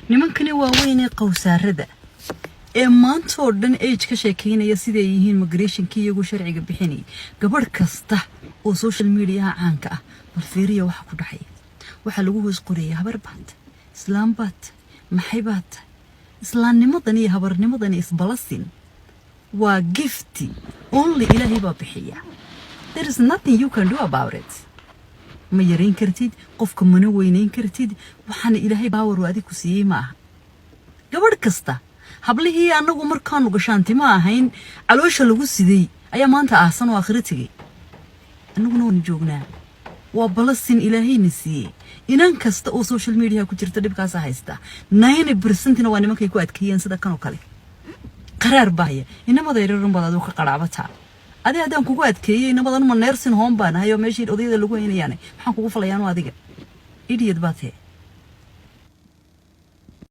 Nimankani waaweyn ee qowsaarada ee maanta oo dhan age ka sheekeynaya, siday yihiin migrationkii iyagu sharciga bixinayay, gabadh kasta oo social mediaha caanka ah, bal fiiriya waxa ku dhacaya. Waxaa lagu hoos qoraya: "Habar baad, islaam baad, maxay baad?" Islaamnimadan iyo habarnimadan isbalasin waa gift only Ilaahay baa bixiya. There is nothing you can do about it. Ma yarayn kartid qofka, mana weynayn kartid. Waxaana Ilaahay power uu adig ku siiyey ma aha. Gabadh kasta, hablihii annagu markaanu gashaantima ahayn caloosha lagu siday ayaa maanta aasan oo aakhiro tegey, annaguna waanu joognaa. Waa blessing Ilaahayna siiyey. Inan kasta oo social media ku jirta dhibkaasa haysta. 90%na waa nimankay ku adkeeyeen sida kan oo kale. Qaraar baahaya inamada yaryarun baad adigu ka qaraabataa. Adi haddaan kugu adkeeyey inamadan, ma nursing home baan ahay oo meeshii odayada lagu haynayaane? Maxaan kugu falayaanu? Adiga idiot baa tee.